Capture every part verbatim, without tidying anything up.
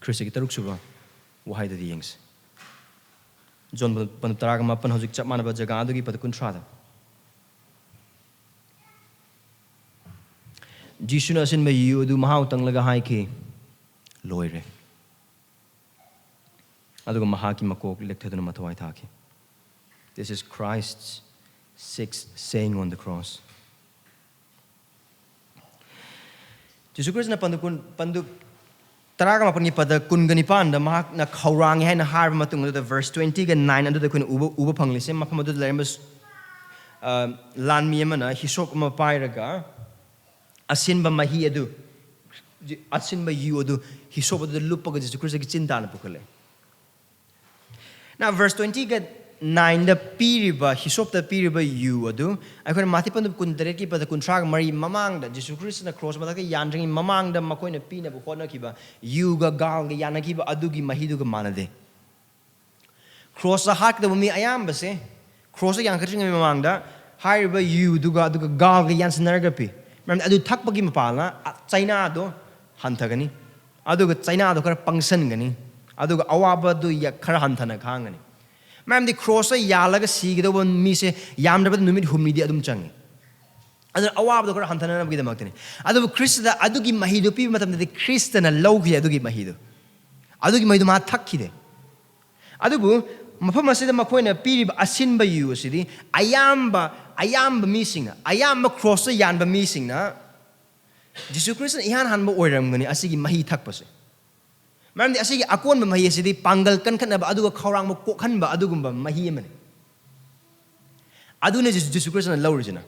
ꯈ꯭ꯔꯤꯁꯇꯒꯤ ꯇꯔꯨꯛꯁꯨꯕ ꯋꯥꯍꯩꯗꯗꯤ ꯌꯦꯡꯁꯤ꯫ ꯖꯣꯟ ꯄꯟꯗꯨꯞ ꯇꯔꯥꯒ ꯃꯥꯄꯟ, ꯍꯧꯖꯤꯛ ꯆꯞ ꯃꯥꯟꯅꯕ ꯖꯒꯥ ꯑꯗꯨꯒꯤ ꯄꯗ ꯀꯨꯟꯊ꯭ꯔꯥꯗ꯫ ꯖꯤꯁꯨꯅ ꯑꯁꯤꯟꯕ ꯌꯨ ꯑꯗꯨ ꯃꯍꯥꯎ ꯇꯪꯂꯒ ꯍꯥꯏꯈꯤ, "ꯂꯣꯏꯔꯦ"꯫ ꯑꯗꯨꯒ ꯃꯍꯥꯛꯀꯤ ꯃꯀꯣꯛ ꯂꯦꯛꯊꯗꯨꯅ ꯃꯊ꯭ꯋꯥꯏ ꯊꯥꯈꯤ꯫ This is Christ's sixth saying on the cross. ꯖꯤꯁꯨ ꯈ꯭ꯔꯤꯁꯇꯅ ꯄꯟꯗꯨꯞ ꯀꯨꯟ, ꯄꯟꯗꯨꯞ ꯇꯔꯥꯒ ꯃꯥꯄꯟꯒꯤ ꯄꯗ ꯀꯨꯟꯒ ꯅꯤꯄꯥꯟꯗ ꯃꯍꯥꯛꯅ ꯈꯧꯔꯥꯡꯉꯤ ꯍꯥꯏꯅ ꯍꯥꯏꯔꯕ ꯃꯇꯨꯡ ꯑꯗꯨꯗ, verse twenty-nine ꯑꯗꯨꯗ ꯑꯩꯈꯣꯏꯅ ꯎꯕ, ꯎꯕ ꯐꯪꯂꯤꯁꯦ, ꯃꯐꯝ ꯑꯗꯨꯗ ꯂꯩꯔꯝꯕ, ꯑ, ꯂꯥꯟꯃꯤ ꯑꯃꯅ ꯍꯤꯁꯣꯞ ꯑꯃ ꯄꯥꯏꯔꯒ ꯑꯁꯤꯟꯕ ꯃꯍꯤ ꯑꯗꯨ, ꯑꯁꯤꯟꯕ ꯌꯨ ꯑꯗꯨ ꯍꯤꯁꯣꯞ ꯑꯗꯨꯗ ꯂꯨꯞꯄꯒ ꯖꯤꯁꯨ ꯈ꯭ꯔꯤꯁꯇꯒꯤ ꯆꯤꯟ ꯇꯥꯅ ꯄꯨꯈꯠꯂꯦ꯫ Now, verse twenty-ga nineꯗ ꯄꯤꯔꯤꯕ, ꯍꯤꯁꯣꯞꯇ ꯄꯤꯔꯤꯕ ꯌꯨ ꯑꯗꯨ ꯑꯩꯈꯣꯏꯅ ꯃꯥꯊꯤ ꯄꯟꯗꯨꯞ ꯀꯨꯟꯇꯔꯦꯠꯀꯤ ꯄꯗ ꯀꯨꯟꯊ꯭ꯔꯥꯒ ꯃꯔꯤ ꯃꯃꯥꯡꯗ, ꯖꯤꯁꯨ ꯈ꯭ꯔꯤꯁꯇꯅ ꯀ꯭ꯔꯣꯁ ꯃꯊꯛꯇ ꯌꯥꯟꯗ꯭ꯔꯤꯉꯩ ꯃꯃꯥꯡꯗ ꯃꯈꯣꯏꯅ ꯄꯤꯅꯕ ꯍꯣꯠꯅꯈꯤꯕ ꯌꯨꯒ ꯒꯥꯜꯒ ꯌꯥꯅꯈꯤꯕ ꯑꯗꯨꯒꯤ ꯃꯍꯤꯗꯨꯒ ꯃꯥꯟꯅꯗꯦ꯫ ꯀ꯭ꯔꯣꯁꯇ ꯍꯥꯠꯀꯗꯕ ꯃꯤ ꯑꯌꯥꯝꯕꯁꯦ, ꯀ꯭ꯔꯣꯁꯇ ꯌꯥꯟꯈꯠꯇ꯭ꯔꯤꯉꯩ ꯃꯃꯥꯡꯗ ꯍꯥꯏꯔꯤꯕ ꯌꯨꯗꯨꯒ ꯑꯗꯨꯒ ꯒꯥꯜꯒ ꯌꯥꯟꯁꯤꯟꯅꯔꯒ ꯄꯤ꯫ ꯃꯔꯝꯗꯤ ꯑꯗꯨ ꯊꯛꯄꯒꯤ ꯃꯄꯥꯜꯅ ꯆꯩꯅꯥꯗꯣ ꯍꯟꯊꯒꯅꯤ, ꯑꯗꯨꯒ ꯆꯩꯅꯥꯗꯣ ꯈꯔ ꯄꯪꯁꯟꯒꯅꯤ, ꯑꯗꯨꯒ ꯑꯋꯥꯕꯗꯨ ꯌ-, ꯈꯔ ꯍꯟꯊꯅ ꯈꯥꯡꯒꯅꯤ꯫ ꯃꯔꯝꯗꯤ ꯀ꯭ꯔꯣꯁꯇ ꯌꯥꯜꯂꯒ ꯁꯤꯒꯗꯧꯕ ꯃꯤꯁꯦ ꯌꯥꯝꯗ꯭ꯔꯕꯗ ꯅꯨꯃꯤꯠ ꯍꯨꯝꯅꯤꯗꯤ ꯑꯗꯨꯝ ꯆꯪꯉꯤ꯫ ꯑꯗꯨꯅ ꯑꯋꯥꯕꯗꯣ ꯈꯔ ꯍꯟꯊꯅꯕꯒꯤꯗꯃꯛꯇꯅꯤ꯫ ꯑꯗꯨꯕꯨ ꯈ꯭ꯔꯤꯁꯇꯗ ꯑꯗꯨꯒꯤ ꯃꯍꯤꯗꯨ ꯄꯤꯕ ꯃꯇꯝꯗꯗꯤ ꯈ꯭ꯔꯤꯁꯇꯅ ꯂꯧꯈꯤ ꯑꯗꯨꯒꯤ ꯃꯍꯤꯗꯨ꯫ ꯑꯗꯨꯒꯤ ꯃꯍꯤꯗꯨ ꯃꯥ ꯊꯛꯈꯤꯗꯦ꯫ ꯑꯗꯨꯕꯨ ꯃꯐꯝ ꯑꯁꯤꯗ ꯃꯈꯣꯏꯅ ꯄꯤꯔꯤꯕ ꯑꯁꯤꯟꯕ ꯌꯨ ꯑꯁꯤꯗꯤ ꯑꯌꯥꯝꯕ, ꯑꯌꯥꯝꯕ ꯃꯤꯁꯤꯡꯅ, ꯑꯌꯥꯝꯕ ꯀ꯭ꯔꯣꯁꯇ ꯌꯥꯟꯕ ꯃꯤꯁꯤꯡꯅ ꯖꯤꯁꯨ ꯈ꯭ꯔꯤꯁꯇꯅ ꯏꯍꯥꯟ ꯍꯥꯟꯕ ꯑꯣꯏꯔꯝꯒꯅꯤ ꯑꯁꯤꯒꯤ ꯃꯍꯤ ꯊꯛꯄꯁꯦ꯫ ꯃꯔꯝꯗꯤ ꯑꯁꯤꯒꯤ ꯑꯀꯣꯟꯕ ꯃꯍꯤ ꯑꯁꯤꯗꯤ ꯄꯥꯡꯒꯜ ꯀꯟꯈꯠꯅꯕ ꯑꯗꯨꯒ ꯈꯧꯔꯥꯡꯕ ꯀꯣꯛꯍꯟꯕ ꯑꯗꯨꯒꯨꯝꯕ ꯃꯍꯤ ꯑꯃꯅꯤ꯫ ꯑꯗꯨꯅ ꯖꯤꯁꯨ, ꯖꯤꯁꯨ ꯈ꯭ꯔꯤꯁꯇꯅ ꯂꯧꯔꯤꯁꯤꯅ꯫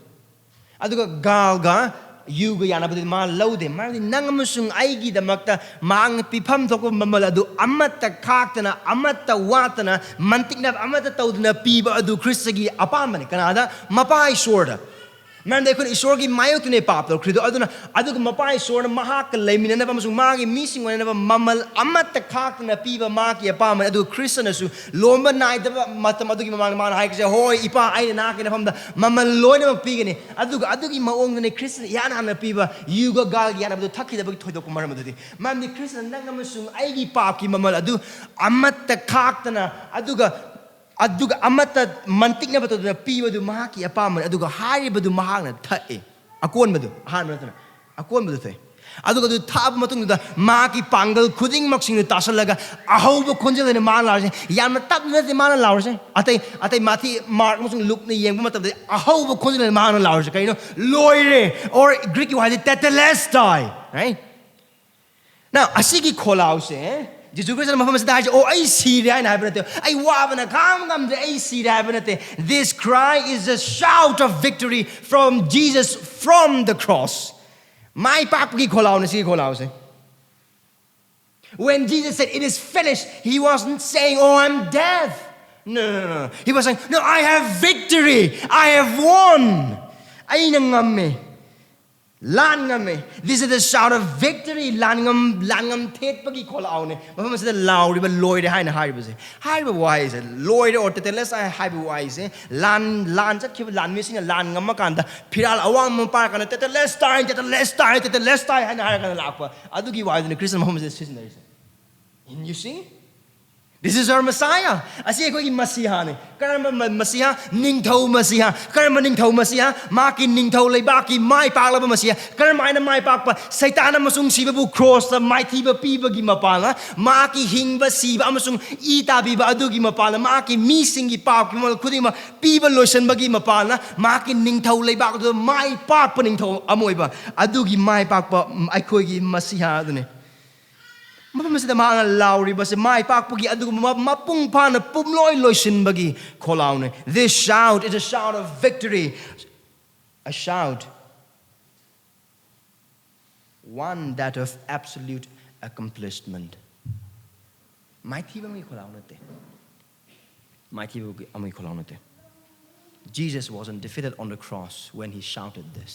ꯑꯗꯨꯒ ꯒꯥꯜꯒ ꯌꯨꯒ ꯌꯥꯅꯕꯗꯨꯗꯤ ꯃꯥ ꯂꯧꯗꯦ꯫ ꯃꯔꯝꯗꯤ ꯅꯪ ꯑꯃꯁꯨꯡ ꯑꯩꯒꯤꯗꯃꯛꯇ ꯃꯍꯥꯛꯅ ꯄꯤꯐꯝ ꯊꯣꯛꯄ ꯃꯃꯜ ꯑꯗꯨ ꯑꯃꯠꯇ ꯈꯥꯛꯇꯅ, ꯑꯃꯠꯇ ꯋꯥꯠꯇꯅ, ꯃꯟꯇꯤꯛꯅꯕ ꯑꯃꯠꯇ ꯇꯧꯗꯅ ꯄꯤꯕ ꯑꯗꯨ ꯈ꯭ꯔꯤꯁꯇꯒꯤ ꯑꯄꯥꯝꯕꯅꯤ꯫ ꯀꯅꯥꯗ? ꯃꯄꯥ ꯏꯁꯣꯔꯗ꯫ ꯃꯔꯝꯗꯤ ꯑꯩꯈꯣꯏꯅ ꯏꯁꯣꯔꯒꯤ ꯃꯥꯌꯣꯛꯇꯨꯅꯦ ꯄꯥꯞ ꯇꯧꯈ꯭ꯔꯤꯗꯣ꯫ ꯑꯗꯨꯅ ꯑꯗꯨꯒ ꯃꯄꯥ ꯏꯁꯣꯔꯅ ꯃꯍꯥꯛꯀ ꯂꯩꯃꯤꯟꯅꯅꯕ ꯑꯃꯁꯨꯡ ꯃꯥꯒꯤ ꯃꯤꯁꯤꯡ ꯑꯣꯏꯅꯅꯕ ꯃꯃꯜ ꯑꯃꯠꯇ ꯈꯥꯛꯇꯅ ꯄꯤꯕ ꯃꯍꯥꯛꯀꯤ ꯑꯄꯥꯝꯕꯅꯤ꯫ ꯑꯗꯨꯒ ꯈ꯭ꯔꯤꯁꯇꯅꯁꯨ ꯂꯣꯝꯕ ꯅꯥꯏꯗꯕ ꯃꯇꯝ ꯑꯗꯨꯒꯤ ꯃꯃꯥꯡꯗ ꯃꯥꯅ ꯍꯥꯏꯈꯤꯁꯦ, "ꯍꯣꯏ, ꯏꯄꯥ, ꯑꯩꯅ ꯅꯍꯥꯛꯀꯤ ꯅꯐꯝꯗ ꯃꯃꯜ ꯂꯣꯏꯅꯃꯛ ꯄꯤꯒꯅꯤ"꯫ ꯑꯗꯨꯒ ꯑꯗꯨꯒꯤ ꯃꯑꯣꯡꯗꯅꯦ ꯈ꯭ꯔꯤꯁꯇꯅ ꯏꯍꯥꯟ ꯍꯥꯟꯅ ꯄꯤꯕ ꯌꯨꯒ ꯒꯥꯜꯒꯤ ꯌꯥꯅꯕꯗꯨ ꯊꯛꯈꯤꯗꯕꯒꯤ ꯊꯣꯏꯗꯣꯛꯄ ꯃꯔꯝ ꯑꯗꯨꯗꯤ꯫ ꯃꯔꯝꯗꯤ ꯈ꯭ꯔꯤꯁꯇꯅ ꯅꯪ ꯑꯃꯁꯨꯡ ꯑꯩꯒꯤ ꯄꯥꯞꯀꯤ ꯃꯃꯜ ꯑꯗꯨ ꯑꯃꯠꯇ ꯈꯥꯛꯇꯅ, ꯑꯗꯨꯒ ꯑꯗꯨꯒ ꯑꯃꯠꯇ ꯃꯟꯇꯤꯛꯅꯕ ꯇꯧꯗꯅ ꯄꯤꯕꯗꯨ ꯃꯍꯥꯛꯀꯤ ꯑꯄꯥꯝꯕꯅꯤ, ꯑꯗꯨꯒ ꯍꯥꯏꯔꯤꯕꯗꯨ ꯃꯍꯥꯛꯅ ꯊꯛꯏ꯫ ꯑꯀꯣꯟꯕꯗꯨ, ꯑꯍꯥꯟꯕ ꯅꯠꯇꯅ, ꯑꯀꯣꯟꯕꯗꯨ ꯊꯛꯏ꯫ ꯑꯗꯨꯒ ꯑꯗꯨ ꯊꯛꯑꯕ ꯃꯇꯨꯡꯗꯨꯗ ꯃꯍꯥꯛꯀꯤ ꯄꯥꯡꯒꯜ ꯈꯨꯗꯤꯡꯃꯛꯁꯤꯡꯗꯨ ꯇꯥꯁꯜꯂꯒ ꯑꯍꯧꯕ ꯈꯣꯟꯖꯦꯜ ꯑꯣꯏꯅ ꯃꯥꯅ ꯂꯥꯎꯔꯤꯁꯦ꯫ ꯌꯥꯝꯅ ꯇꯞꯅ ꯅꯠꯇꯦ ꯃꯥꯅ ꯂꯥꯎꯔꯤꯁꯦ꯫ ꯑꯇꯩ, ꯑꯇꯩ ꯃꯥꯊꯤ, ꯃꯥꯔꯛ ꯑꯃꯁꯨꯡ ꯂꯨꯛꯅ ꯌꯦꯡꯕ ꯃꯇꯝꯗ ꯑꯍꯧꯕ ꯈꯣꯟꯖꯦꯜ ꯑꯣꯏꯅ ꯃꯥꯅ ꯂꯥꯎꯔꯤꯁꯦ ꯀꯩꯅꯣ? "ꯂꯣꯏꯔꯦ!" Or Greek ꯀꯤ ꯋꯥꯍꯩꯗꯤ tetelestai, right? Now, ꯑꯁꯤꯒꯤ ꯈꯣꯜꯂꯥꯎꯁꯦ ꯖꯤꯁꯨ ꯈ꯭ꯔꯤꯁꯇꯅ ꯃꯐꯝ ꯑꯁꯤꯗ ꯍꯥꯏꯁꯦ, "ꯑꯣ, ꯑꯩ ꯁꯤꯔꯦ" ꯍꯥꯏꯅ ꯍꯥꯏꯕ ꯅꯠꯇꯦ, "ꯑꯩ ꯋꯥꯕꯅ ꯈꯥꯡꯕ ꯉꯝꯗ꯭ꯔꯦ, ꯑꯩ ꯁꯤꯔꯦ" ꯍꯥꯏꯕ ꯅꯠꯇꯦ꯫ This cry is a shout of victory from Jesus from the cross. ꯃꯥꯏ ꯄꯥꯛꯄꯒꯤ ꯈꯣꯜꯂꯥꯎꯅꯦ ꯁꯤꯒꯤ ꯈꯣꯜꯂꯥꯎꯁꯦ꯫ When Jesus said, "It is finished," he wasn't saying, "Oh, I'm dead." No, no, no, no. He was saying, "No, I have victory. I have won." ꯑꯩꯅ ꯉꯝꯃꯦ꯫ ꯂꯥꯟ ꯉꯝꯃꯦ꯫ This is the shout of victory. ꯂꯥꯟꯉꯝ, ꯂꯥꯟꯉꯝ ꯊꯦꯠꯄꯒꯤ ꯈꯣꯜꯂꯥꯎꯅꯦ꯫ ꯃꯐꯝ ꯑꯁꯤꯗ ꯂꯥꯎꯔꯤꯕ "ꯂꯣꯏꯔꯦ" ꯍꯥꯏꯅ ꯍꯥꯏꯔꯤꯕꯁꯦ꯫ ꯍꯥꯏꯔꯤꯕ ꯋꯥꯍꯩꯁꯦ, "ꯂꯣꯏꯔꯦ" or tetelestai ꯍꯥꯏꯕ ꯋꯥꯍꯩꯁꯦ, ꯂꯥꯟ, ꯂꯥꯟ ꯆꯠꯈꯤꯕ ꯂꯥꯟꯃꯤꯁꯤꯡꯅ ꯂꯥꯟ ꯉꯝꯃꯀꯥꯟꯗ, ꯐꯤꯔꯥꯜ ꯑꯋꯥꯡꯕ ꯑꯃ ꯄꯥꯏꯔꯀꯥꯟꯗ, "Tetelestai, tetelestai, tetelestai" ꯍꯥꯏꯅ ꯍꯥꯏꯔꯀꯥꯟꯗ ꯂꯥꯛꯄ ꯑꯗꯨꯒꯤ ꯋꯥꯍꯩꯗꯨꯅ ꯈ꯭ꯔꯤꯁꯇ ꯃꯐꯝ ꯑꯁꯤꯗ ꯁꯤꯖꯤꯟꯅꯔꯤꯁꯦ꯫ And you see? This is our Messiah. ꯑꯁꯤ ꯑꯩꯈꯣꯏꯒꯤ ꯃꯁꯤꯍꯥꯅꯤ꯫ ꯀꯔꯝꯕ ꯃ-, ꯃꯁꯤꯍꯥ? ꯅꯤꯡꯊꯧ ꯃꯁꯤꯍꯥ꯫ ꯀꯔꯝꯕ ꯅꯤꯡꯊꯧ ꯃꯁꯤꯍꯥ? ꯃꯍꯥꯛꯀꯤ ꯅꯤꯡꯊꯧ ꯂꯩꯕꯥꯛꯀꯤ ꯃꯥꯏ ꯄꯥꯛꯂꯕ ꯃꯁꯤꯍꯥ꯫ ꯀꯔꯝꯍꯥꯏꯅ ꯃꯥꯏ ꯄꯥꯛꯄ? ꯁꯩꯇꯥꯟ ꯑꯃꯁꯨꯡ ꯁꯤꯕꯕꯨ ꯈ꯭ꯔꯣꯁꯇ ꯃꯥꯏꯊꯤꯕ ꯄꯤꯕꯒꯤ ꯃꯄꯥꯜꯅ, ꯃꯍꯥꯛꯀꯤ ꯍꯤꯡꯕ, ꯁꯤꯕ ꯑꯃꯁꯨꯡ ꯏ ꯇꯥꯕꯤꯕ ꯑꯗꯨꯒꯤ ꯃꯄꯥꯜꯅ, ꯃꯍꯥꯛꯀꯤ ꯃꯤꯁꯤꯡꯒꯤ ꯄꯥꯞꯀꯤ ꯃꯃꯜ ꯈꯨꯗꯤꯡꯃꯛ ꯄꯤꯕ ꯂꯣꯏꯁꯤꯟꯕꯒꯤ ꯃꯄꯥꯜꯅ, ꯃꯍꯥꯛꯀꯤ ꯅꯤꯡꯊꯧ ꯂꯩꯕꯥꯛ ꯑꯗꯨꯗ ꯃꯥꯏ ꯄꯥꯛꯄ ꯅꯤꯡꯊꯧ ꯑꯃ ꯑꯣꯏꯕ, ꯑꯗꯨꯒꯤ ꯃꯥꯏ ꯄꯥꯛꯄ, ꯎꯝ, ꯑꯩꯈꯣꯏꯒꯤ ꯃꯁꯤꯍꯥ ꯑꯗꯨꯅꯤ꯫ ꯃꯐꯝ ꯑꯁꯤꯗ ꯃꯍꯥꯛꯅ ꯂꯥꯎꯔꯤꯕꯁꯦ ꯃꯥꯏ ꯄꯥꯛꯄꯒꯤ ꯑꯗꯨꯒꯨꯝꯕ ꯃꯄꯨꯡ ꯐꯥꯅ ꯄꯨꯝꯂꯣꯏ ꯂꯣꯏꯁꯤꯟꯕꯒꯤ ꯈꯣꯜꯂꯥꯎꯅꯤ꯫ This shout is a shout of victory, a shout, one that of absolute accomplishment. ꯃꯥꯏꯊꯤꯕ ꯑꯃꯒꯤ ꯈꯣꯜꯂꯥꯎ ꯅꯠꯇꯦ꯫ ꯃꯥꯏꯊꯤꯕ ꯑꯃꯒꯤ ꯈꯣꯜꯂꯥꯎ ꯅꯠꯇꯦ꯫ Jesus wasn't defeated on the cross when he shouted this.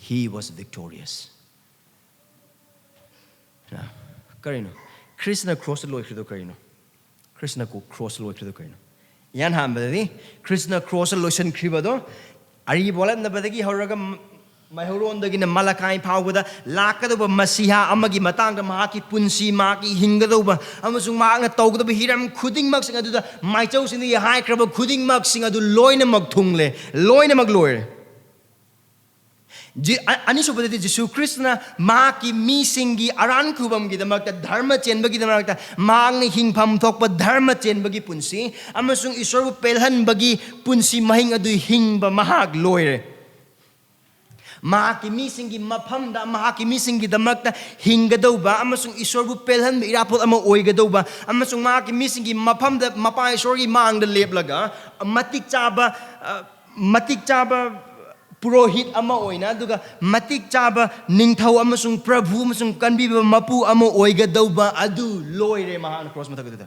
He was victorious. ꯀꯔꯤꯅꯣ? ꯈ꯭ꯔꯤꯁꯅ ꯀ꯭ꯔꯣꯁꯇ ꯂꯣꯏꯈ꯭ꯔꯤꯗꯣ ꯀꯔꯤꯅꯣ? ꯈ꯭ꯔꯤꯁꯅ ꯀ꯭ꯔꯣꯁꯇ ꯂꯣꯏꯈ꯭ꯔꯤꯗꯣ ꯀꯔꯤꯅꯣ? ꯏꯍꯥꯟ ꯍꯥꯟꯕꯗꯗꯤ ꯈ꯭ꯔꯤꯁꯅ ꯀ꯭ꯔꯣꯁꯇ ꯂꯣꯏꯁꯤꯟꯈ꯭ꯔꯤꯕꯗꯣ, ꯑꯔꯤꯕ ꯋꯥꯠꯂꯝꯗꯕꯗꯒꯤ ꯍꯧꯔꯒ ꯃꯩꯍꯧꯔꯣꯟꯗꯒꯤꯅ ꯃꯂꯥꯀꯥꯏ ꯐꯥꯎꯕꯗ ꯂꯥꯛꯀꯗꯧꯕ ꯃꯁꯤꯍꯥ ꯑꯃꯒꯤ ꯃꯇꯥꯡꯗ, ꯃꯍꯥꯛꯀꯤ ꯄꯨꯟꯁꯤ, ꯃꯍꯥꯛꯀꯤ ꯍꯤꯡꯒꯗꯧꯕ ꯑꯃꯁꯨꯡ ꯃꯍꯥꯛꯅ ꯇꯧꯒꯗꯕ ꯍꯤꯔꯝ ꯈꯨꯗꯤꯡꯃꯛꯁꯤꯡ ꯑꯗꯨꯗ ꯃꯥꯏꯆꯧꯁꯤꯡꯗꯒꯤ ꯍꯥꯏꯈ꯭ꯔꯕ ꯈꯨꯗꯤꯡꯃꯛꯁꯤꯡ ꯑꯗꯨ ꯂꯣꯏꯅꯃꯛ ꯊꯨꯡꯂꯦ, ꯂꯣꯏꯅꯃꯛ ꯂꯣꯏꯔꯦ꯫ ꯖꯤ-, ꯑ-, ꯑꯅꯤꯁꯨꯕꯗꯗꯤ ꯖꯤꯁꯨ ꯈ꯭ꯔꯤꯁꯇꯅ ꯃꯍꯥꯛꯀꯤ ꯃꯤꯁꯤꯡꯒꯤ ꯑꯔꯥꯟ ꯈꯨꯕꯝꯒꯤꯗꯃꯛꯇ, ꯙꯔꯃ ꯆꯦꯟꯕꯒꯤꯗꯃꯛꯇ, ꯃꯍꯥꯛꯅ ꯍꯤꯡꯐꯝ ꯊꯣꯛꯄ ꯙꯔꯃ ꯆꯦꯟꯕꯒꯤ ꯄꯨꯟꯁꯤ ꯑꯃꯁꯨꯡ ꯏꯁꯣꯔꯕꯨ ꯄꯦꯜꯍꯟꯕꯒꯤ ꯄꯨꯟꯁꯤ ꯃꯍꯤꯡ ꯑꯗꯨ ꯍꯤꯡꯕ ꯃꯍꯥꯛ ꯂꯣꯏꯔꯦ꯫ ꯃꯍꯥꯛꯀꯤ ꯃꯤꯁꯤꯡꯒꯤ ꯃꯐꯝꯗ, ꯃꯍꯥꯛꯀꯤ ꯃꯤꯁꯤꯡꯒꯤꯗꯃꯛꯇ ꯍꯤꯡꯒꯗꯧꯕ ꯑꯃꯁꯨꯡ ꯏꯁꯣꯔꯕꯨ ꯄꯦꯜꯍꯟꯕ ꯏꯔꯥꯄꯣꯠ ꯑꯃ ꯑꯣꯏꯒꯗꯧꯕ ꯑꯃꯁꯨꯡ ꯃꯍꯥꯛꯀꯤ ꯃꯤꯁꯤꯡꯒꯤ ꯃꯐꯝꯗ ꯃꯄꯥ ꯏꯁꯣꯔꯒꯤ ꯃꯥꯡꯗ ꯂꯦꯞꯂꯒ ꯃꯇꯤꯛ ꯆꯥꯕ, ꯑ, ꯃꯇꯤꯛ ꯆꯥꯕ ꯄꯨꯔꯣꯍꯤꯠ ꯑꯃ ꯑꯣꯏꯅ, ꯑꯗꯨꯒ ꯃꯇꯤꯛ ꯆꯥꯕ ꯅꯤꯡꯊꯧ ꯑꯃꯁꯨꯡ ꯄ꯭ꯔꯚꯨ ꯑꯃꯁꯨꯡ ꯀꯟꯕꯤꯕ ꯃꯄꯨ ꯑꯃ ꯑꯣꯏꯒꯗꯧꯕ ꯑꯗꯨ ꯂꯣꯏꯔꯦ ꯃꯍꯥꯛꯅ ꯀ꯭ꯔꯣꯁ ꯃꯊꯛꯇꯨꯗ꯫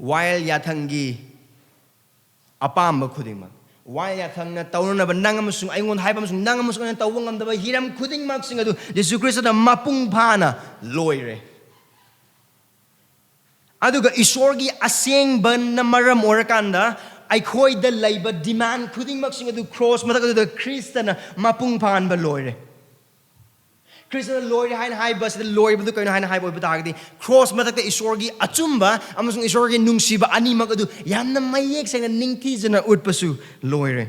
ꯋꯥꯌꯦꯜ ꯌꯥꯊꯪꯒꯤ ꯑꯄꯥꯝꯕ ꯈꯨꯗꯤꯡꯃꯛ, ꯋꯥꯌꯦꯜ ꯌꯥꯊꯪꯅ ꯇꯧꯅꯅꯕ ꯅꯪ ꯑꯃꯁꯨꯡ ꯑꯩꯉꯣꯟꯗ ꯍꯥꯏꯕ ꯑꯃꯁꯨꯡ ꯅꯪ ꯑꯃꯁꯨꯡ ꯑꯩꯅ ꯇꯧꯕ ꯉꯝꯗꯕ ꯍꯤꯔꯝ ꯈꯨꯗꯤꯡꯃꯛꯁꯤꯡ ꯑꯗꯨ ꯖꯤꯁꯨ ꯈ꯭ꯔꯤꯁꯇꯅ ꯃꯄꯨꯡ ꯐꯥꯅ ꯂꯣꯏꯔꯦ꯫ ꯑꯗꯨꯒ ꯏꯁꯣꯔꯒꯤ ꯑꯁꯦꯡꯕꯅ ꯃꯔꯝ ꯑꯣꯏꯔꯀꯥꯟꯗ ꯑꯩꯈꯣꯏꯗ ꯂꯩꯕ ꯗꯤꯃꯥꯟ ꯈꯨꯗꯤꯡꯃꯛꯁꯤꯡ ꯑꯗꯨ ꯀ꯭ꯔꯣꯁ ꯃꯊꯛ ꯑꯗꯨꯗ ꯈ꯭ꯔꯤꯁꯇꯅ ꯃꯄꯨꯡ ꯐꯥꯍꯟꯕ ꯂꯣꯏꯔꯦ꯫ ꯈ꯭ꯔꯤꯁꯇꯅ ꯂꯣꯏꯔꯦ ꯍꯥꯏꯅ ꯍꯥꯏꯕ ꯑꯁꯤꯗ ꯂꯣꯏꯕꯗꯨ ꯀꯩꯅꯣ ꯍꯥꯏꯅ ꯍꯥꯏꯕ ꯑꯣꯏꯕ ꯇꯥꯔꯒꯗꯤ, ꯀ꯭ꯔꯣꯁ ꯃꯊꯛꯇ ꯏꯁꯣꯔꯒꯤ ꯑꯆꯨꯝꯕ ꯑꯃꯁꯨꯡ ꯏꯁꯣꯔꯒꯤ ꯅꯨꯡꯁꯤꯕ ꯑꯅꯤꯃꯛ ꯑꯗꯨ ꯌꯥꯝꯅ ꯃꯌꯦꯛ ꯁꯦꯡꯅ ꯅꯤꯡꯊꯤꯖꯅ ꯎꯠꯄꯁꯨ ꯂꯣꯏꯔꯦ꯫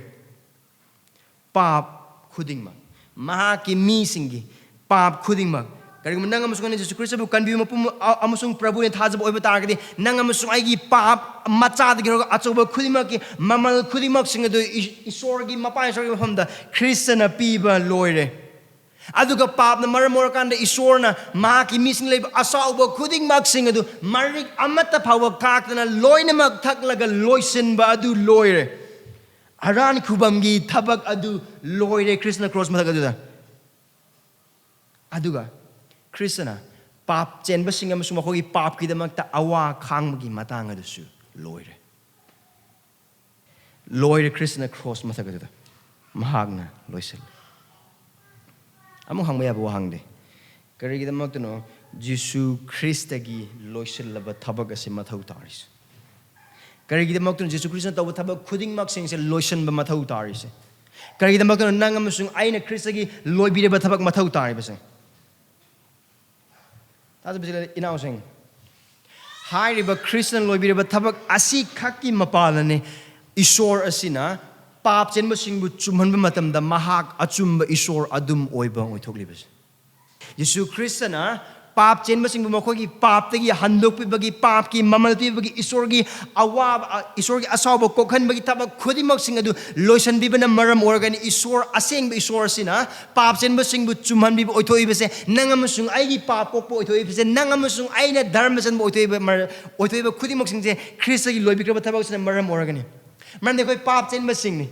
ꯄꯥꯞ ꯈꯨꯗꯤꯡꯃꯛ, ꯃꯍꯥꯛꯀꯤ ꯃꯤꯁꯤꯡꯒꯤ ꯄꯥꯞ ꯈꯨꯗꯤꯡꯃꯛ, ꯀꯔꯤꯒꯨꯝꯕ ꯅꯪ ꯑꯃꯁꯨꯡ ꯑꯩꯅ ꯖꯤꯁꯨ ꯈ꯭ꯔꯤꯁꯇꯕꯨ ꯀꯟꯕꯤꯕ ꯃꯄꯨ ꯑ-, ꯑꯃꯁꯨꯡ ꯄ꯭ꯔꯚꯨꯅ ꯊꯥꯖꯕ ꯑꯣꯏꯕ ꯇꯥꯔꯒꯗꯤ, ꯅꯪ ꯑꯃꯁꯨꯡ ꯑꯩꯒꯤ ꯄꯥꯞ ꯃꯆꯥꯗꯒꯤ ꯍꯧꯔꯒ ꯑꯆꯧꯕ ꯈꯨꯗꯤꯡꯃꯛꯀꯤ ꯃꯃꯜ ꯈꯨꯗꯤꯡꯃꯛꯁꯤꯡ ꯑꯗꯨ ꯏ-, ꯏꯁꯣꯔꯒꯤ, ꯃꯄꯥ ꯏꯁꯣꯔꯒꯤ ꯃꯐꯝꯗ ꯈ꯭ꯔꯤꯁꯇꯅ ꯄꯤꯕ ꯂꯣꯏꯔꯦ꯫ ꯑꯗꯨꯒ ꯄꯥꯞꯅ ꯃꯔꯝ ꯑꯣꯏꯔꯀꯥꯟꯗ ꯏꯁꯣꯔꯅ ꯃꯍꯥꯛꯀꯤ ꯃꯤꯁꯤꯡ ꯂꯩꯕ ꯑꯆꯧꯕ ꯈꯨꯗꯤꯡꯃꯛꯁꯤꯡ ꯑꯗꯨ ꯃꯔꯤꯛ ꯑꯃꯠꯇ ꯐꯥꯎꯕ ꯈꯥꯛꯇꯅ ꯂꯣꯏꯅꯃꯛ ꯊꯛꯂꯒ ꯂꯣꯏꯁꯤꯟꯕ ꯑꯗꯨ ꯂꯣꯏꯔꯦ꯫ ꯑꯔꯥꯟ ꯈꯨꯕꯝꯒꯤ ꯊꯕꯛ ꯑꯗꯨ ꯂꯣꯏꯔꯦ ꯈ꯭ꯔꯤꯁꯇꯅ ꯀ꯭ꯔꯣꯁ ꯃꯊꯛ ꯑꯗꯨꯗ꯫ ꯑꯗꯨꯒ ꯈ꯭ꯔꯤꯁꯇꯅ ꯄꯥꯞ ꯆꯦꯟꯕꯁꯤꯡ ꯑꯃꯁꯨꯡ ꯃꯈꯣꯏꯒꯤ ꯄꯥꯞꯀꯤꯗꯃꯛꯇ ꯑꯋꯥ ꯈꯥꯡꯕꯒꯤ ꯃꯇꯥꯡ ꯑꯗꯨꯁꯨ ꯂꯣꯏꯔꯦ꯫ ꯂꯣꯏꯔꯦ, ꯈ꯭ꯔꯤꯁꯇꯅ ꯀ꯭ꯔꯣꯁ ꯃꯊꯛ ꯑꯗꯨꯗ ꯃꯍꯥꯛꯅ ꯂꯣꯏꯁꯤꯜꯂꯦ꯫ ꯑꯃꯨꯛ ꯍꯪꯕ ꯌꯥꯕ ꯋꯥꯍꯪꯗꯤ, ꯀꯔꯤꯒꯤꯗꯃꯛꯇꯅꯣ ꯖꯤꯁꯨ ꯈ꯭ꯔꯤꯁꯇꯒꯤ ꯂꯣꯏꯁꯤꯜꯂꯕ ꯊꯕꯛ ꯑꯁꯤ ꯃꯊꯧ ꯇꯥꯔꯤꯁꯦ? ꯀꯔꯤꯒꯤꯗꯃꯛꯇꯅꯣ ꯖꯤꯁꯨ ꯈ꯭ꯔꯤꯁꯇꯅ ꯇꯧꯕ ꯊꯕꯛ ꯈꯨꯗꯤꯡꯃꯛꯁꯤꯡꯁꯦ ꯂꯣꯏꯁꯤꯟꯕ ꯃꯊꯧ ꯇꯥꯔꯤꯁꯦ? ꯀꯔꯤꯒꯤꯗꯃꯛꯇꯅꯣ ꯅꯪ ꯑꯃꯁꯨꯡ ꯑꯩꯅ ꯈ꯭ꯔꯤꯁꯇꯒꯤ ꯂꯣꯏꯕꯤꯔꯕ ꯊꯕꯛ ꯃꯊꯧ ꯇꯥꯔꯤꯕꯁꯦ? ꯇꯥꯖꯕ ꯏꯆꯤꯜ ꯏꯅꯥꯎꯁꯤꯡ, ꯍꯥꯏꯔꯤꯕ ꯈ꯭ꯔꯤꯁꯇꯅ ꯂꯣꯏꯕꯤꯔꯕ ꯊꯕꯛ ꯑꯁꯤꯈꯛꯀꯤ ꯃꯄꯥꯜꯅꯅꯤ ꯏꯁꯣꯔ ꯑꯁꯤꯅ ꯄꯥꯞ ꯆꯦꯟꯕꯁꯤꯡꯕꯨ ꯆꯨꯝꯍꯟꯕ ꯃꯇꯝꯗ ꯃꯍꯥꯛ ꯑꯆꯨꯝꯕ ꯏꯁꯣꯔ ꯑꯗꯨꯝ ꯑꯣꯏꯕ ꯑꯣꯏꯊꯣꯛꯂꯤꯕꯁꯦ꯫ ꯌꯤꯁꯨ ꯈ꯭ꯔꯤꯁꯇꯅ ꯄꯥꯞ ꯆꯦꯟꯕꯁꯤꯡꯕꯨ ꯃꯈꯣꯏꯒꯤ ꯄꯥꯞꯇꯒꯤ ꯍꯟꯗꯣꯛꯄꯤꯕꯒꯤ, ꯄꯥꯞꯀꯤ ꯃꯃꯜ ꯄꯤꯕꯒꯤ, ꯏꯁꯣꯔꯒꯤ ꯑꯋꯥꯕ, ꯏꯁꯣꯔꯒꯤ ꯑꯁꯥꯎꯕ ꯀꯣꯛꯍꯟꯕꯒꯤ ꯊꯕꯛ ꯈꯨꯗꯤꯡꯃꯛꯁꯤꯡ ꯑꯗꯨ ꯂꯣꯏꯁꯤꯟꯕꯤꯕꯅ ꯃꯔꯝ ꯑꯣꯏꯔꯒꯅꯤ ꯏꯁꯣꯔ, ꯑꯁꯦꯡꯕ ꯏꯁꯣꯔ ꯑꯁꯤꯅ ꯄꯥꯞ ꯆꯦꯟꯕꯁꯤꯡꯕꯨ ꯆꯨꯝꯍꯟꯕꯤꯕ ꯑꯣꯏꯊꯣꯛꯏꯕꯁꯦ, ꯅꯪ ꯑꯃꯁꯨꯡ ꯑꯩꯒꯤ ꯄꯥꯞ ꯀꯣꯛꯄ ꯑꯣꯏꯊꯣꯛꯏꯕꯁꯦ, ꯅꯪ ꯑꯃꯁꯨꯡ ꯑꯩꯅ ꯙꯔꯃ ꯆꯟꯕ ꯑꯣꯏꯊꯣꯛꯏꯕ ꯃꯔ-, ꯑꯣꯏꯊꯣꯛꯏꯕ ꯈꯨꯗꯤꯡꯃꯛꯁꯤꯡꯁꯦ ꯈ꯭ꯔꯤꯁꯇꯒꯤ ꯂꯣꯏꯕꯤꯈ꯭ꯔꯕ ꯊꯕꯛꯁꯤꯅ ꯃꯔꯝ ꯑꯣꯏꯔꯒꯅꯤ꯫ ꯃꯔꯝꯗꯤ ꯑꯩꯈꯣꯏ ꯄꯥꯞ ꯆꯦꯟꯕꯁꯤꯡꯅꯤ,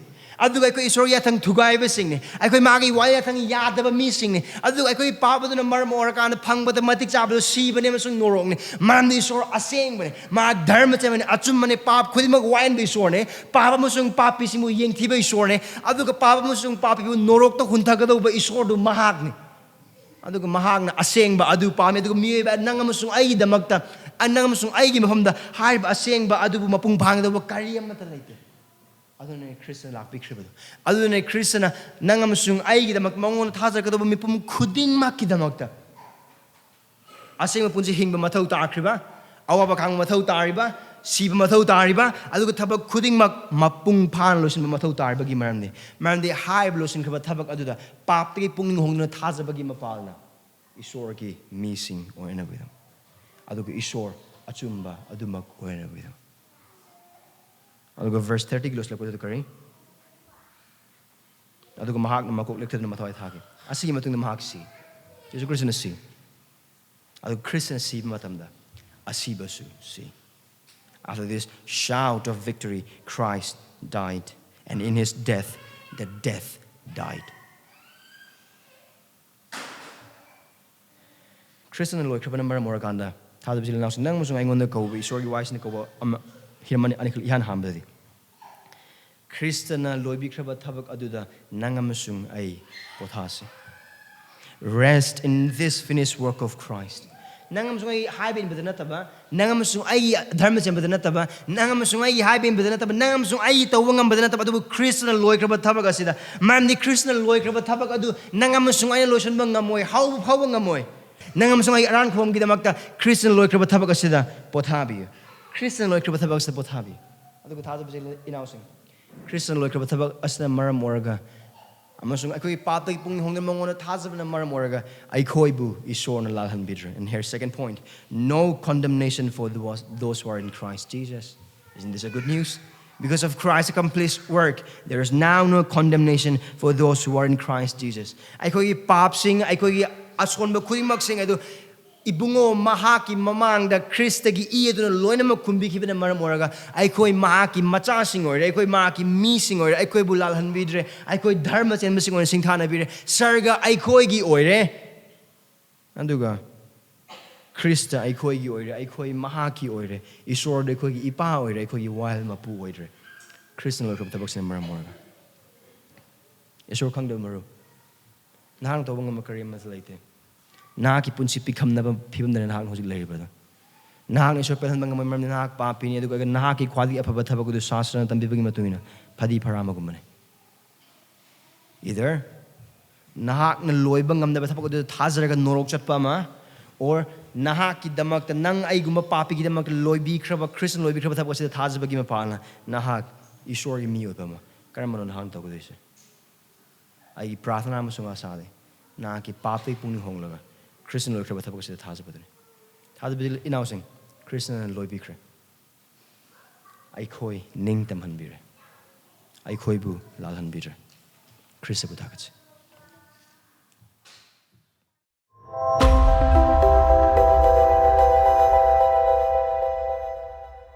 ꯑꯗꯨꯒ ꯑꯩꯈꯣꯏ ꯏꯁꯣꯔꯒꯤ ꯌꯥꯊꯪ ꯊꯨꯒꯥꯏꯕꯁꯤꯡꯅꯤ, ꯑꯩꯈꯣꯏ ꯃꯥꯒꯤ ꯋꯥ ꯌꯥꯊꯪ ꯌꯥꯗꯕ ꯃꯤꯁꯤꯡꯅꯤ, ꯑꯗꯨꯒ ꯑꯩꯈꯣꯏꯒꯤ ꯄꯥꯞ ꯑꯗꯨꯅ ꯃꯔꯝ ꯑꯣꯏꯔꯀꯥꯟꯗ ꯐꯪꯕꯗ ꯃꯇꯤꯛ ꯆꯥꯕꯗꯨ ꯁꯤꯕꯅꯤ ꯑꯃꯁꯨꯡ ꯅꯣꯔꯣꯛꯅꯤ꯫ ꯃꯔꯝꯗꯤ ꯏꯁꯣꯔ ꯑꯁꯦꯡꯕꯅꯤ, ꯃꯥ ꯙꯔꯃ ꯆꯦꯟꯕꯅꯤ, ꯑꯆꯨꯝꯕꯅꯤ, ꯄꯥꯞ ꯈꯨꯗꯤꯡꯃꯛ ꯋꯥꯍꯟꯕ ꯏꯁꯣꯔꯅꯤ, ꯄꯥꯞ ꯑꯃꯁꯨꯡ ꯄꯥꯄꯤꯁꯤꯡꯕꯨ ꯌꯦꯡꯊꯤꯕ ꯏꯁꯣꯔꯅꯤ, ꯑꯗꯨꯒ ꯄꯥꯞ ꯑꯃꯁꯨꯡ ꯄꯥꯄꯤꯕꯨ ꯅꯣꯔꯣꯛꯇ ꯍꯨꯟꯊꯒꯗꯧꯕ ꯏꯁꯣꯔꯗꯨ ꯃꯍꯥꯛꯅꯤ꯫ ꯑꯗꯨꯒ ꯃꯍꯥꯛꯅ ꯑꯁꯦꯡꯕ ꯑꯗꯨ ꯄꯥꯝꯃꯤ꯫ ꯑꯗꯨꯒ ꯃꯤꯑꯣꯏꯕ ꯅꯪ ꯑꯃꯁꯨꯡ ꯑꯩꯒꯤꯗꯃꯛꯇ, ꯅꯪ ꯑꯃꯁꯨꯡ ꯑꯩꯒꯤ ꯃꯐꯝꯗ ꯍꯥꯏꯔꯤꯕ ꯑꯁꯦꯡꯕ ꯑꯗꯨꯕꯨ ꯃꯄꯨꯡ ꯐꯥꯍꯟꯒꯗꯧꯕ ꯀꯔꯤ ꯑꯃꯠꯇ ꯂꯩꯇꯦ꯫ ꯑꯗꯨꯅ ꯈ꯭ꯔꯤꯁꯇꯅ ꯂꯥꯛꯄꯤꯈ꯭ꯔꯤꯕꯗꯨ꯫ ꯑꯗꯨꯅ ꯈ꯭ꯔꯤꯁꯇꯅ ꯅꯪ ꯑꯃꯁꯨꯡ ꯑꯩꯒꯤꯗꯃꯛ, ꯃꯉꯣꯟꯗ ꯊꯥꯖꯔꯛꯀꯗꯧꯕ ꯃꯤꯄꯨꯝ ꯈꯨꯗꯤꯡꯃꯛꯀꯤꯗꯃꯛꯇ ꯑꯁꯦꯡꯕ ꯄꯨꯟꯁꯤ ꯍꯤꯡꯕ ꯃꯊꯧ ꯇꯥꯈ꯭ꯔꯤꯕ, ꯑꯋꯥꯕ ꯈꯥꯡꯕ ꯃꯊꯧ ꯇꯥꯔꯤꯕ, ꯁꯤꯕ ꯃꯊꯧ ꯇꯥꯔꯤꯕ, ꯑꯗꯨꯒ ꯊꯕꯛ ꯈꯨꯗꯤꯡꯃꯛ ꯃꯄꯨꯡ ꯐꯥꯅ ꯂꯣꯏꯁꯤꯟꯕ ꯃꯊꯧ ꯇꯥꯔꯤꯕꯒꯤ ꯃꯔꯝꯗꯤ, ꯃꯔꯝꯗꯤ ꯍꯥꯏꯔꯤꯕ ꯂꯣꯏꯁꯤꯟꯈ꯭ꯔꯕ ꯊꯕꯛ ꯑꯗꯨꯗ ꯄꯥꯞꯇꯒꯤ ꯄꯨꯛꯅꯤꯡ ꯍꯣꯡꯗꯨꯅ ꯊꯥꯖꯕꯒꯤ ꯃꯄꯥꯜꯅ ꯏꯁꯣꯔꯒꯤ ꯃꯤꯁꯤꯡ ꯑꯣꯏꯅꯕꯒꯤꯗꯃꯛ, ꯑꯗꯨꯒ ꯏꯁꯣꯔ ꯑꯆꯨꯝꯕ ꯑꯗꯨꯃꯛ ꯑꯣꯏꯅꯕꯒꯤꯗꯃꯛ꯫ ꯑꯗꯨꯒ verse thirtyꯒꯤ ꯂꯣꯏꯁꯤꯜꯂꯛꯄꯗꯨ ꯀꯔꯤ? ꯑꯗꯨꯒ ꯃꯍꯥꯛꯅ ꯃꯀꯣꯛ ꯂꯦꯛꯊꯗꯨꯅ ꯃꯊ꯭ꯋꯥꯏ ꯊꯥꯈꯤ꯫ ꯑꯁꯤꯒꯤ ꯃꯇꯨꯡꯗ ꯃꯍꯥꯛ ꯁꯤ꯫ ꯌꯦꯁꯨ ꯈ꯭ꯔꯤꯁꯇꯅ ꯁꯤ꯫ ꯑꯗꯨ ꯈ꯭ꯔꯤꯁꯇꯅ ꯁꯤꯕ ꯃꯇꯝꯗ ꯑꯁꯤꯕꯁꯨ ꯁꯤ꯫ After this shout of victory, Christ died, and in his death, the death died. ꯈ꯭ꯔꯤꯁꯇꯅ ꯂꯣꯏꯈ꯭ꯔꯕꯅ ꯃꯔꯝ ꯑꯣꯏꯔꯀꯥꯟꯗ, ꯊꯥꯖꯕꯁꯤ ꯂꯅꯥꯎꯁꯤ ꯅꯪ ꯑꯃꯁꯨꯡ ꯑꯩꯉꯣꯟꯗ ꯀꯧꯕ, ꯏꯁꯣꯔꯒꯤ ꯋꯥꯍꯩꯁꯤꯅ ꯀꯧꯕ ꯑꯃ, ꯍꯤꯔꯝ ꯑꯅꯤ, ꯑꯅꯤꯈꯛ ꯏꯍꯥꯟ ꯍꯥꯟꯕꯗꯗꯤ, ꯈ꯭ꯔꯤꯁꯇꯅ ꯂꯣꯏꯕꯤꯈ꯭ꯔꯕ ꯊꯕꯛ ꯑꯗꯨꯗ ꯅꯪ ꯑꯃꯁꯨꯡ ꯑꯩ ꯄꯣꯊꯥꯁꯤ꯫ Rest in this finished work of Christ. ꯅꯪ ꯑꯃꯁꯨꯡ ꯑꯩ ꯍꯥꯏꯕ ꯏꯟꯕꯗ ꯅꯠꯇꯕ, ꯅꯪ ꯑꯃꯁꯨꯡ ꯑꯩꯒꯤ ꯙꯔꯃ ꯆꯦꯟꯕꯗ ꯅꯠꯇꯕ, ꯅꯪ ꯑꯃꯁꯨꯡ ꯑꯩꯒꯤ ꯍꯥꯏꯕ ꯏꯟꯕꯗ ꯅꯠꯇꯕ, ꯅꯪ ꯑꯃꯁꯨꯡ ꯑꯩꯒꯤ ꯇꯧꯕ ꯉꯝꯕꯗ ꯅꯠꯇꯕ, ꯑꯗꯨꯕꯨ ꯈ꯭ꯔꯤꯁꯇꯅ ꯂꯣꯏꯈ꯭ꯔꯕ ꯊꯕꯛ ꯑꯁꯤꯗ꯫ ꯃꯔꯝꯗꯤ ꯈ꯭ꯔꯤꯁꯇꯅ ꯂꯣꯏꯈ꯭ꯔꯕ ꯊꯕꯛ ꯑꯗꯨ ꯅꯪ ꯑꯃꯁꯨꯡ ꯑꯩꯅ ꯂꯣꯏꯁꯤꯟꯕ ꯉꯝꯃꯣꯏ, ꯍꯧꯕ ꯐꯥꯎꯕ ꯉꯝꯃꯣꯏ꯫ ꯅꯪ ꯑꯃꯁꯨꯡ ꯑꯩ ꯑꯔꯥꯟ ꯈꯣꯝꯒꯤꯗꯃꯛꯇ ꯈ꯭ꯔꯤꯁꯇꯅ ꯂꯣꯏꯈ꯭ꯔꯕ ꯊꯕꯛ ꯑꯁꯤꯗ ꯄꯣꯊꯥꯕꯤꯌꯨ꯫ ꯈ꯭ꯔꯤꯁꯇꯅ ꯂꯣꯏꯈ꯭ꯔꯕ ꯊꯕꯛ ꯑꯁꯤꯗ ꯄꯣꯊꯥꯕꯤꯌꯨ꯫ ꯑꯗꯨꯒ ꯊꯥꯖꯕꯁꯦ ꯏꯅꯥꯎꯁꯤꯡ, ꯈ꯭ꯔꯤꯁꯇꯅ ꯂꯣꯏꯈ꯭ꯔꯕ ꯊꯕꯛ ꯑꯁꯤꯅ ꯃꯔꯝ ꯑꯣꯏꯔꯒ ꯑꯃꯁꯨꯡ ꯑꯩꯈꯣꯏꯒꯤ ꯄꯥꯞꯇꯒꯤ ꯄꯨꯛꯅꯤꯡ ꯍꯣꯡꯗꯨꯅ ꯃꯉꯣꯟꯗ ꯊꯥꯖꯕꯅ ꯃꯔꯝ ꯑꯣꯏꯔꯒ ꯑꯩꯈꯣꯏꯕꯨ ꯏꯁꯣꯔꯅ ꯂꯥꯜꯍꯟꯕꯤꯗ꯭ꯔꯦ꯫ And here, second point, no condemnation for those, those who are in Christ Jesus. Isn't this a good news? Because of Christ's accomplished work, there is now no condemnation for those who are in Christ Jesus. ꯑꯩꯈꯣꯏꯒꯤ ꯄꯥꯞꯁꯤꯡ, ꯑꯩꯈꯣꯏꯒꯤ ꯑꯁꯣꯟꯕ ꯈꯨꯗꯤꯡꯃꯛꯁꯤꯡ ꯑꯗꯨ ꯏꯕꯨꯡꯉꯣ ꯃꯍꯥꯛꯀꯤ ꯃꯃꯥꯡꯗ ꯈ꯭ꯔꯤꯁꯇꯒꯤ E ꯑꯗꯨꯅ ꯂꯣꯏꯅꯃꯛ ꯈꯨꯝꯕꯤꯈꯤꯕꯅ ꯃꯔꯝ ꯑꯣꯏꯔꯒ ꯑꯩꯈꯣꯏ ꯃꯍꯥꯛꯀꯤ ꯃꯆꯥꯁꯤꯡ ꯑꯣꯏꯔꯦ, ꯑꯩꯈꯣꯏ ꯃꯍꯥꯛꯀꯤ ꯃꯤꯁꯤꯡ ꯑꯣꯏꯔꯦ, ꯑꯩꯈꯣꯏꯕꯨ ꯂꯥꯜꯍꯟꯕꯤꯗ꯭ꯔꯦ, ꯑꯩꯈꯣꯏ ꯙꯔꯃ ꯆꯦꯟꯕꯁꯤꯡ ꯑꯣꯏꯅ ꯁꯤꯡꯊꯥꯅꯕꯤꯔꯦ꯫ ꯁꯔꯒ ꯑꯩꯈꯣꯏꯒꯤ ꯑꯣꯏꯔꯦ, ꯑꯗꯨꯒ ꯈ꯭ꯔꯤꯁꯇ ꯑꯩꯈꯣꯏꯒꯤ ꯑꯣꯏꯔꯦ, ꯑꯩꯈꯣꯏ ꯃꯍꯥꯛꯀꯤ ꯑꯣꯏꯔꯦ, ꯏꯁꯣꯔꯗ ꯑꯩꯈꯣꯏꯒꯤ ꯏꯄꯥ ꯑꯣꯏꯔꯦ, ꯑꯩꯈꯣꯏꯒꯤ ꯋꯥꯌꯦꯜ ꯃꯄꯨ ꯑꯣꯏꯔꯦ꯫ ꯈ꯭ꯔꯤꯁꯇꯅ ꯂꯣꯏꯈ꯭ꯔꯕ ꯊꯕꯛꯁꯤꯅ ꯃꯔꯝ ꯑꯣꯏꯔꯒ ꯏꯁꯣꯔ ꯈꯪꯗꯕ ꯃꯔꯨꯞ, ꯅꯍꯥꯛꯅ ꯇꯧꯕ ꯉꯝꯕ ꯀꯔꯤ ꯑꯃꯠꯇ ꯂꯩꯇꯦ꯫ ꯅꯍꯥꯛꯀꯤ ꯄꯨꯟꯁꯤ ꯄꯤꯈꯝꯅꯕ ꯐꯤꯕꯝꯗꯅ ꯅꯍꯥꯛ ꯍꯧꯖꯤꯛ ꯂꯩꯔꯤꯕꯗꯣ꯫ ꯅꯍꯥꯛꯅ ꯏꯁꯣꯔ ꯄꯦꯜꯍꯟꯕ ꯉꯝꯕ ꯃꯔꯝꯗꯤ ꯅꯍꯥꯛ ꯄꯥꯄꯤꯅꯤ, ꯑꯗꯨꯒ ꯅꯍꯥꯛꯀꯤ ꯈ꯭ꯋꯥꯏꯗꯒꯤ ꯑꯐꯕ ꯊꯕꯛ ꯑꯗꯨ ꯁꯥꯁꯇ꯭ꯔꯅ ꯇꯝꯕꯤꯕꯒꯤ ꯃꯇꯨꯡ ꯏꯟꯅ ꯐꯗꯤ ꯐꯔꯥ ꯑꯃꯒꯨꯝꯕꯅꯤ꯫ Either ꯅꯍꯥꯛꯅ ꯂꯣꯏꯕ ꯉꯝꯗꯕ ꯊꯕꯛ ꯑꯗꯨꯗ ꯊꯥꯖꯔꯒ ꯅꯣꯔꯣꯛ ꯆꯠꯄ ꯑꯃ, or ꯅꯍꯥꯛꯀꯤꯗꯃꯛꯇ ꯅꯪ ꯑꯩꯒꯨꯝꯕ ꯄꯥꯄꯤꯒꯤꯗꯃꯛꯇ ꯂꯣꯏꯕꯤꯈ꯭ꯔꯕ, ꯈ꯭ꯔꯤꯁꯇꯅ ꯂꯣꯏꯕꯤꯈ꯭ꯔꯕ ꯊꯕꯛ ꯑꯁꯤꯗ ꯊꯥꯖꯕꯒꯤ ꯃꯄꯥꯟꯅ ꯅꯍꯥꯛ ꯏꯁꯣꯔꯒꯤ ꯃꯤ ꯑꯣꯏꯕ ꯑꯃ꯫ ꯀꯔꯝꯕꯅꯣ ꯅꯍꯥꯛꯅ ꯇꯧꯒꯗꯣꯏꯁꯦ? ꯑꯩꯒꯤ ꯄ꯭ꯔꯥꯊꯅꯥ ꯑꯃꯁꯨꯡ ꯑꯁꯥꯗꯤ ꯅꯍꯥꯛꯀꯤ ꯄꯥꯞꯇꯒꯤ ꯄꯨꯛꯅꯤꯡ ꯍꯣꯡꯂꯒ ꯈ꯭ꯔꯤꯁꯇꯅ ꯂꯣꯏꯈ꯭ꯔꯕ ꯊꯕꯛ ꯑꯁꯤꯗ ꯊꯥꯖꯕꯗꯨꯅꯤ꯫ ꯊꯥꯖꯕꯗꯤ ꯏꯅꯥꯎꯁꯤꯡ, ꯈ꯭ꯔꯤꯁꯇꯅ ꯂꯣꯏꯕꯤꯈ꯭ꯔꯦ꯫ ꯑꯩꯈꯣꯏ ꯅꯤꯡꯇꯝꯍꯟꯕꯤꯔꯦ꯫ ꯑꯩꯈꯣꯏꯕꯨ ꯂꯥꯜꯍꯟꯕꯤꯔꯦ꯫ ꯈ꯭ꯔꯤꯁꯇꯕꯨ ꯊꯥꯒꯠꯆꯩ꯫